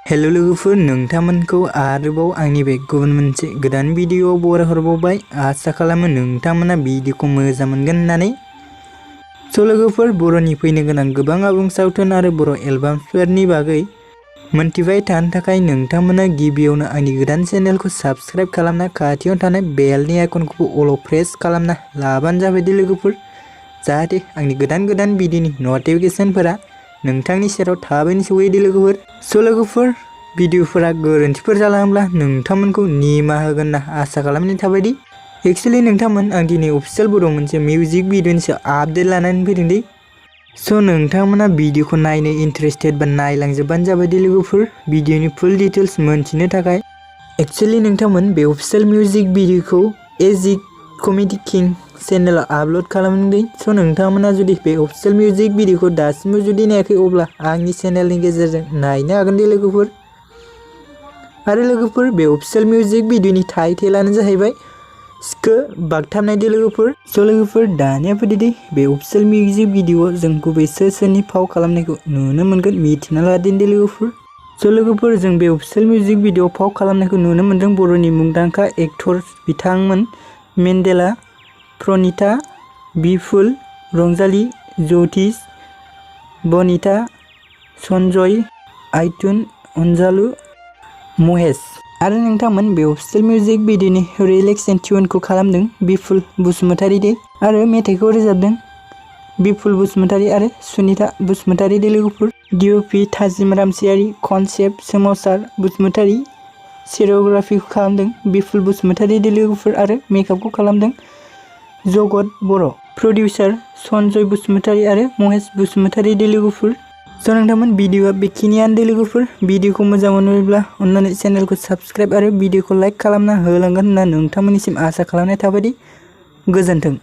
Hello लोगोफोर, नोंथांमोनखौ आरोबाव आंनि बे गुबुन मोनसे गोदान भिडिअ बरायहरबावबाय। आसा खालामो नोंथांमोना भिडिअखौ मोजां मोनगोन होननानै। लोगोफोर, बर'नि फैनो गोनां गोबां आबुं सावथुन आरो बर' एलबामफोरनि बागै मोनथिबाय थानो थाखाय नोंथांमोना गिबियावनो आंनि गोदान चेनेलखौ साबस्क्राइब खालामना खाथियाव थानाय बेलनि आइकनखौ अल प्रेस खालामना लाबानो जाबाय दे लोगोफोर, जाहाथे आंनि गोदान भिडिअनि नटिफिकेशनफोरा नोंथांनि सेराव थाबैनो सौहैयो लोगोफोर। लोगोफोर, भिडिअफोरा गोरोन्थिफोर जालाङोब्ला नोंथांमोनखौ निमाहा होगोन होनना आसा खालामनाय थाबायदि। एक्चुअली नोंथांमोन, आं दिनै अफिसियेल बर'आव मोनसे मिउजिक भिडिअनि सायाव आपडेट लानानै फैदों दे। नोंथांमोना भिडिअखौ नायनो इन्टारेस्टेड बा नायलांजोबबानो जाबाय दे लोगोफोर, भिडिअनि फुल डिटेल्स मोनथिनो थाखाय। एक्चुअली नोंथांमोन, बे अफिसियेल मिउजिक भिडिअखौ एजिक कमेडि किं चेनेलाव आपल'ड खालामदों। नोंथांमोना जुदि बे अफिसियेल मिउजिक भिडिअखौ दासिमबो जुदि नायाखै, अब्ला आंनि चेनेलनि गेजेरजों नायनो हागोन दे लोगोफोर। आरो लोगोफोर, बे अफिसियेल मिउजिक भिडिअनि टाइटेलानो जाहैबाय सिक्व बागथाबनाय दे लोगोफोर। लोगोफोर, दानिया फैदो दे बे अफिसियेल मिउजिक भिडिअआव जों गुबै सोरनि फाव खालामनायखौ नुनो मोनगोन मिथिना लादों दे लोगोफोर। लोगोफोर, जों बे अफिसियेल मिउजिक भिडिअआव फाव खालामनायखौ नुनो मोनदों बर'नि मुंदांखा एक्टर बिथांमोन मेन्डेला, प्रनिता, बिपुल, रंजाली, ज्योतिष, बनिता, सन्जय, आइटुन, अनजालु, महेश। आरो नोंथांमोन, बे अफिसियेल मिउजिक भिडिअनि रिलेक्सन टिउनखौ खालामदों बिपुल बसुमतारी दे, आरो मेथाइखौ रोजाबदों बिपुल बसुमतारी आरो सुनिता बसुमतारी दे लोगोफोर। डिअपि थाजिम रामसियारि, कनसेप्ट सोमावसार बसुमतारी, सिरियोग्राफिखौ खालामदों बिपुल बसुमतारी दे लोगोफोर, आरो मेकआपखौ खालामदों जगत बर'। प्रडिउसार सन्जय बसुमतारी आरो महेश बसुमतारी दे लोगोफोर। नोंथांमोन, भिडिअआ बेखिनियानो दे लोगोफोर। भिडिअखौ मोजां मोनोब्ला अन्नानै चेनेलखौ साबस्क्राइब आरो भिडिअखौ लाइक खालामना होलांगोन होनना नोंथांमोननिसिम आसा खालामनाय थाबायदि। गोजोन्थों।